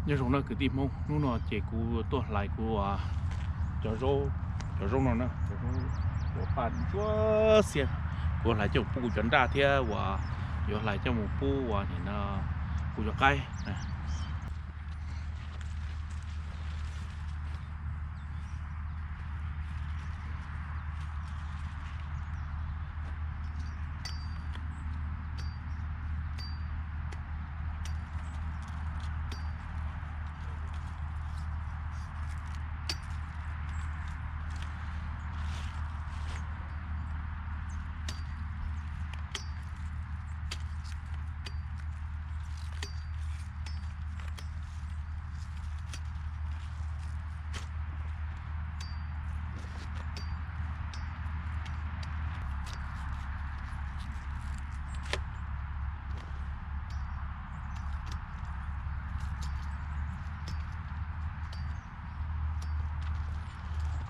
Nyob zoo na kwv tij Hmoob, hnub no ces kuv tuaj hlais kuv cov zaub, cov zaub no na, cov zaub uas paj ntsuab xiab, kuv hlais coj mus pub kuv cov nraj thiab uas yuav hlais coj mus pub uas nim no kuv cov qaib.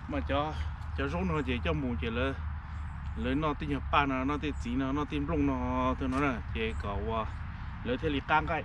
Mas cov, cov zaub no ces coj mus ces lawv, lawv noj tej nyuag paj no, noj tej txiv no, noj tej nplooj no, tej no na ces kom uas lawv thiaj li qab nqaij.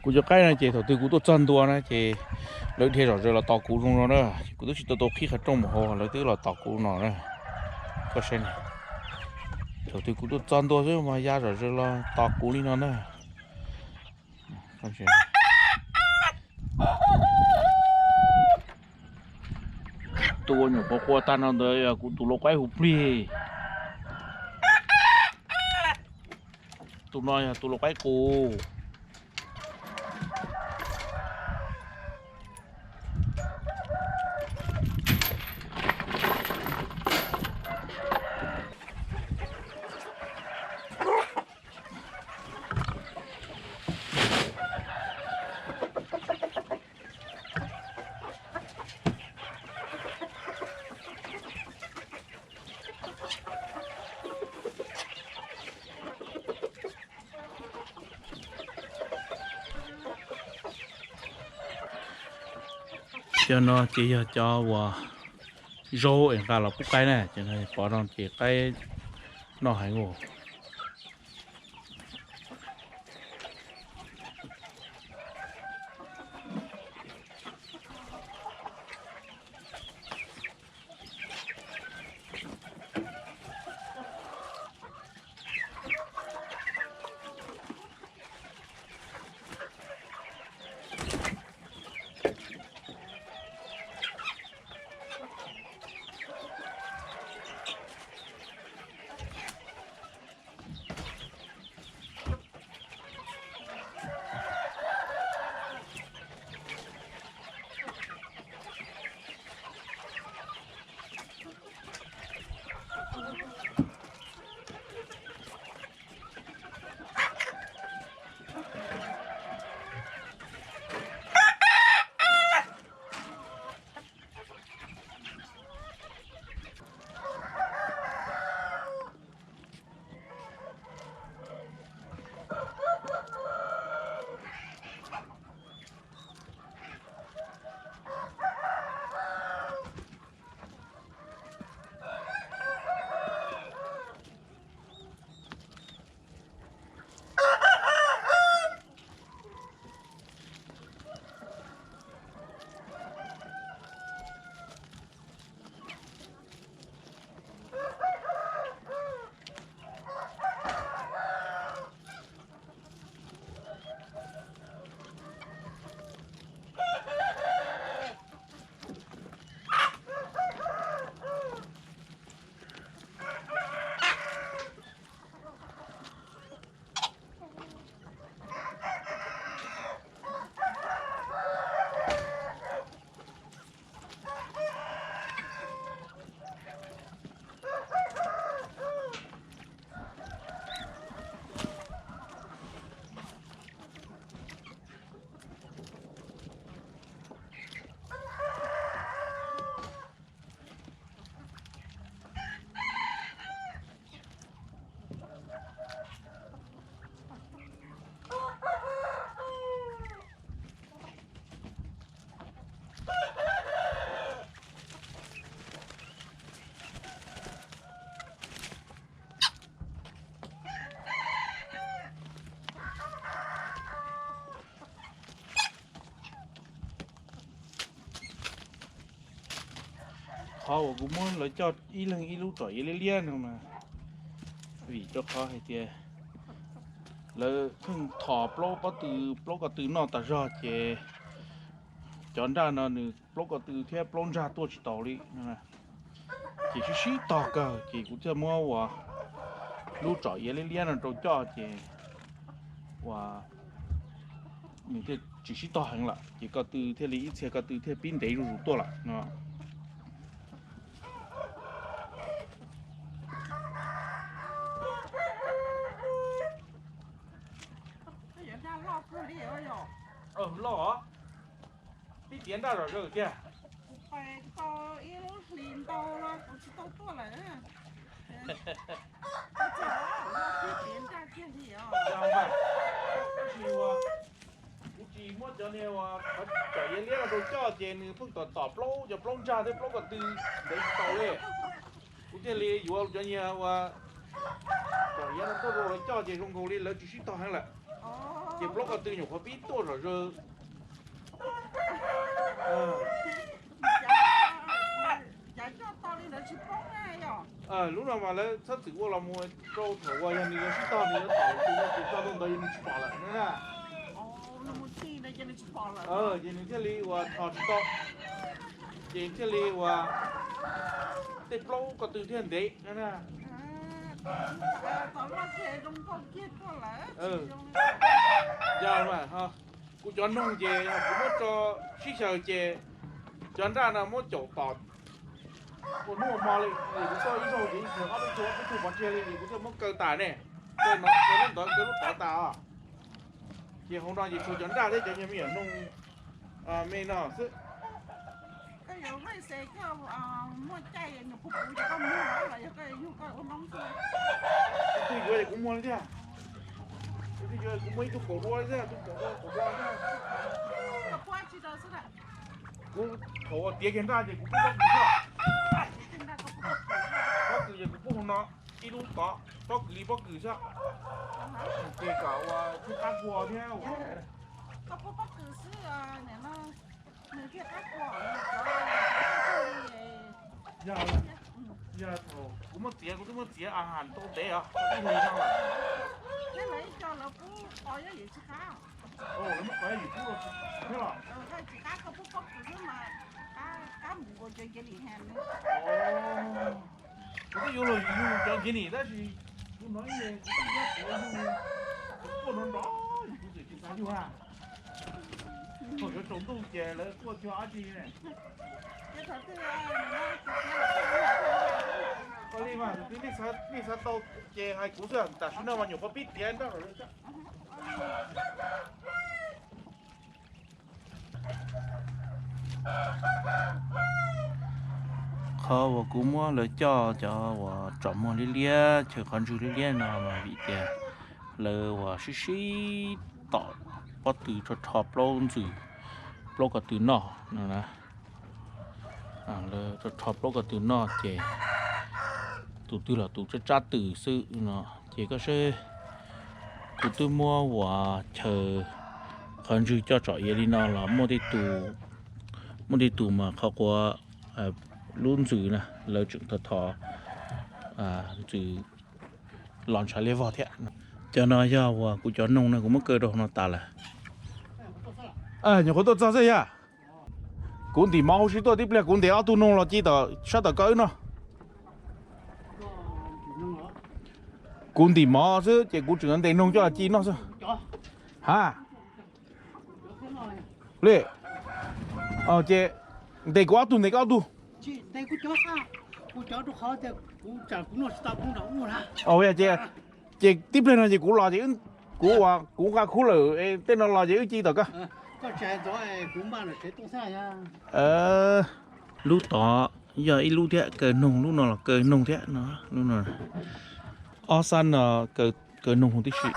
Kuv cov qaib no ces thaum twg kuv tuaj txog ntua na ces lawv dhia zom zaws los tos kuv zoo no na, ces kuv twb tsis tau tau qhib qhov rooj mus hauv lawv twb los tos kuv no na. Koj saib na, thaum twg kuv tuaj txog ntua xwb mas ya zom zaws los tos kuv li no na. Tus uas nyuam qhuav qua tag no ntawd yog kuv tus lau qaib hu plig. Tus no yog tus lau qaib qus. Cov no ces yog cov uas zaub es nqa los pub qaib na, cov no pov no ces qaib noj heev os. Qhov uas kuv muab lawv coj ib leeg ib lub tsom iav liab liab no mas vim rau qhov hais tias lawv pheej thom plaub pob tw, plaub ko tw noj tas zog ces cov nraj no nws plaub ko tw thiab plaub ntsag tuaj tsis taus li. Ces sib sib tog kawg ces kuv thiaj muab uas lub tsom iav liab liab no rau coj ces uas nws thiaj tsis sib tog heev lawm ces ko tw thiaj li ib txhia ko tw thiaj pib ntev zuj zus tuaj lawm no. Loj, pib tiav nraj zom zaws tiag. Kuv pais tau ib lub hlis ntau los kuv tsis tau tuaj lawm. Kuv pib tiav nraj kiag li os. Tab sis kuv tsis muab cov niag uas qhov tsom iav liab no rau coj ces nws pheej tom tom plaub cov plaub ntsag thiab plaub ko tw ntev tsis tau li. Kuv thiaj li yuav cov niag uas tsom iav no tuaj rau lawv coj ces zoo nkaus li lawv tsis sib tog heev lawm. Ces plaub ko tw nyuam qhuav pib tuaj zom zaws. Lub no mas lawv txhob txwm ua los mus rau thaum uas yog nws yuav sib tog nws yuav tom tus no tus tog ntawd yog nws tsis pom lawm na. Ces nws thiaj li uas tho tsis tau, ces thiaj li uas tej plaub ko tw thiaj ntev na. Yog, kuv cov noog ces kuv muab tso sib xyaw ces cov nraj no muab caum tom ua hnub ua hmo li, ces kuv tuaj ib zaug ces ib tug ob peb tug ob peb tug pov tseg li ces kuv thiaj muab kaw tas ne. Kaw no kaw lub ntawd kaw lub tod tas os. Ces hauv no ces tshuav cov nraj thiab cov me nyuam noog me no xwb. Tus twg yuav ces kuv muag li thiab. Tus twg yuav kuv muag ib tug kaum dua thiab, tus kaum dua kaum dua thiab. Kuv thaum uas tiav kiag nraj ces kuv pub pob kws xwb. Pob kws ces kuv pub hauv no ib lub tod, pob kws li pob kws xwb. Ces kom ua thiaj qab kua thiab. Yog, yog thaum kuv muab txiav, kuv twb muab txiav a has tau ntev os, ib hlis no lawm. Lawv muab qhov yim pub los thiab los? Kuv twb yuav los yug cov nkiv nim tab sis kuv hnov ib kuv twb nyob kuv yug, kuv quaj nrov nrov kuv txawm tsis xav yug na. Thaum yuav tsaus ntuj ces lawv quaj cuag dab tsi ne. Ua li mas tus twg nej xav tau ces hais kuv xwb, tam sim no mas nyuam qhuav pib tiav nraj lawm. Qhov uas kuv muab lawv coj cov uas tsom muag liab liab chaw qhov ntswg liab liab no mas vim tias lawv uas sib sib tom pob tw rho rho plaub ntxws, plaub ko tw noj no na. Lawv rho rho plaub ko tw noj ces tus twg los tus tsab tsab tw xwb no. Ces koj saib, kuv twb muab uas chaw qhov ntswg coj tsom iav li no los muaj tej tus, muaj tej tus mas qhov quav lub ntxws na lawv tseem thov thov ntxws los ntshav liab vog thiab. Cov no yog uas kuv cov noog no kuv muab kaw rau hauv no tas lawm. Nyuam qhuav tuaj txog xwb yog. Kuv ntim mov huv si tuaj tib pliag kuv ntes ob tug noog los ci tom sab tom koj wb noj. Kuv ntim mov xwb ces kuv tseem ntes noog coj los ci noj xwb. Ha, li, ces ntes kuv ob tug ntes koj ob tug. Ces tib pliag no ces kuv los ces kuv ua kuv nqa khub lawm tej no los ces wb ci tom koj. Lub tod yog ib lub thiab, kaw noog lub no los kaw noog thiab no. Ob xab no kaw noog tib si.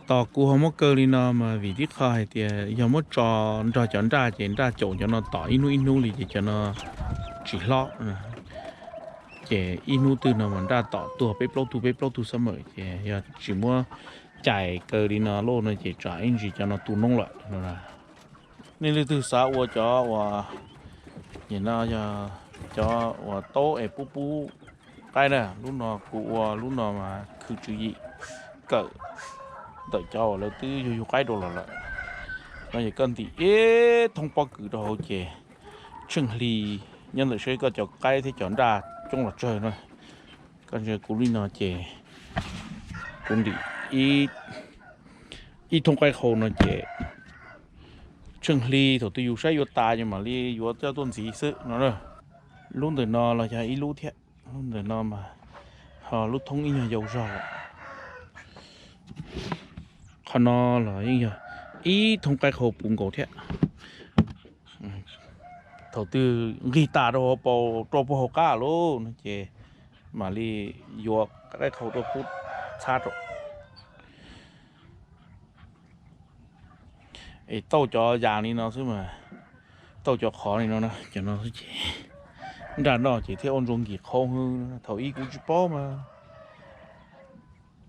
Tos kuv ho muab kaw li no mas vim tib qho hais tias yog muab tso nrog cov nraj ces nraj caum cov no tom ib hnub ib hnub li ces cov no tsis hlob. Ces ib hnub twg no mas nraj tom tuag peb plaub tug peb plaub tug xab mawm ces yog tsis muab cais kaw li no loj no ces tsam ib ntsis cov no tu noob lawm no. Nej leej twg xav ua cov uas, nim no yog cov uas taub es pub pub qaib na, lub no kuv ua lub no mas khwv tswv yim kawm ntawm cov uas lawv twb yug yug qaib rau los lawm. No ces koj ntim ib thoob pob kws rau hauv ces tsheej hli nyob ntawm seb koj cov qaib thiab cov nraj coob los tsawg na. Koj ntsia kuv li no ces kuv ntim ib thoob qaib qhau no ces tsheej hli thaum twg yus saib yuav tas ces mam li yuav coj tuaj ntxiv xwb no. Lub ntawm no los yog ib lub thiab, lub ntawm no mas ho lub thoob ib nyuag yau zog lawm. Qhov no los yeej yog ib thoob qaib qhau puv nkaus thiab. Thaum twg nqig tas rau hauv paus rau puag hauv qab lauj no ces mam li yuav qaib qhau tuaj pub txhab rau. Es tauj cov yas li no xwb mas, tauj cov qhov li no na, cov no xwb ces Nram no ces thiaj ua ntsuas nkis qhauv hwv, thaum ub kuv tsis paub mas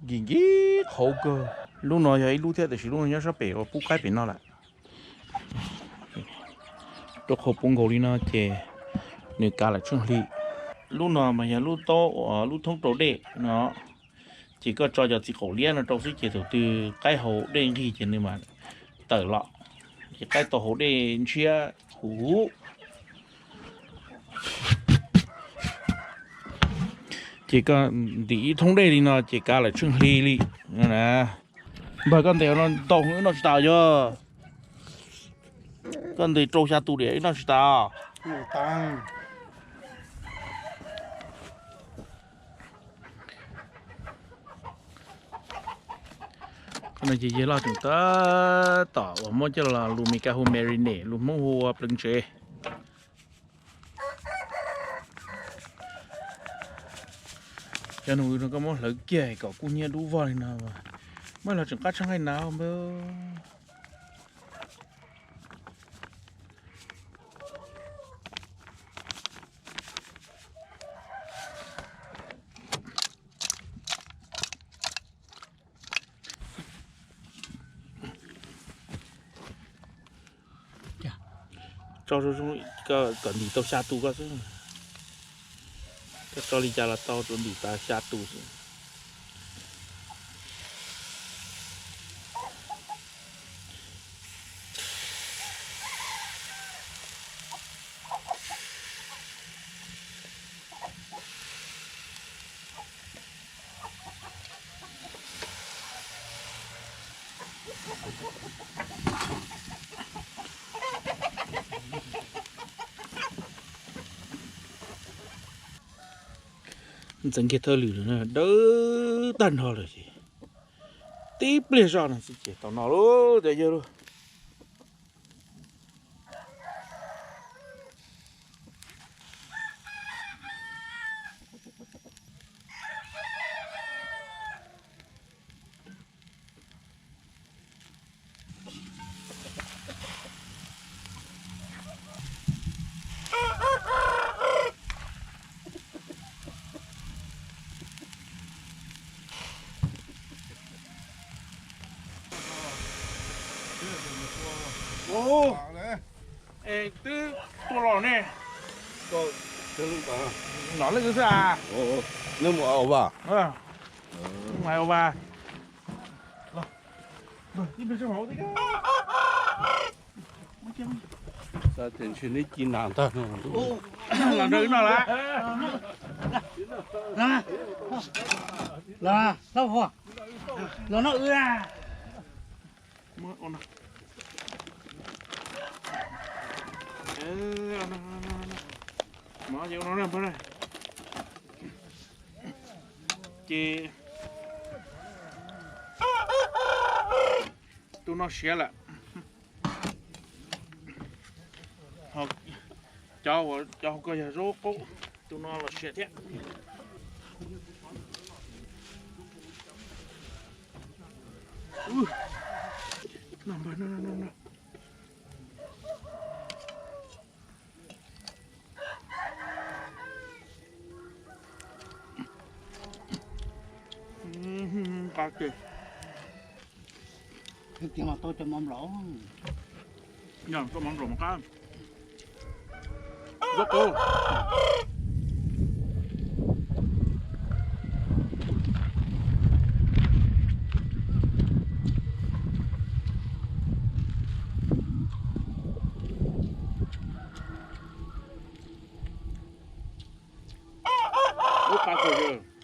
nkis nkis qhauv kawg. Lub no yog ib lub thiab, tiam sis lub no nyob sab pem uas pub qaib pem no lawm. Rau qhov puv nkaus li no ces nws kav lawm tsheej hli. Lub no mas yog lub taub, lub thoob rau dej no, ces koj tso cov txiv qaum liab no rau xwb ces thaum twg qaib haus dej nqig ces nws mam tawm los, ces qaib tau haus dej ntshiab huv huv. Ces koj ntim ib thoob dej li no ces kav lawm tsheej hli li no na. Npawg, koj ntes no ntau heev, wb noj tsis tas yog? Koj ntes rau xya tus diam wb noj tsis tas. Qhov no ces yawg loj tseem tab tom uas muab coj los lus Meskas hu marinate, lus Hmoob hu ua pleev tsev. Cov nus no koj muab hlawv kiag kom kub hnyiab dub vog li no, muab los tseem qab tshaj nqaij na npawg. Tso zoo zoo, kom ntim tau xya tus koj xwb. Koj tso li cas los tau, tsuas ntim tas xya tus xwb. Ntxeev kiag thawj lwm lawm, dawb tag nrho lawm ces tib pliag zoj no xwb ces tau noj lauj cov yawg lauj. Es twb tuaj los ne. Nom leej twg xwb a? Leej mus a va. Mus a va. Ntshe neb ci nas ntag. Los nrog wb noj lawm. Los noj wb. Ces tus no siav lawm. Cov, cov hauv ko yog zaub qaub, tus no los siav thiab. Qab tiag. Tiag mas tau cov mov nplaum. Yog tau mov nplaum mas qab. Zaub qaub. Ub, qab kawg.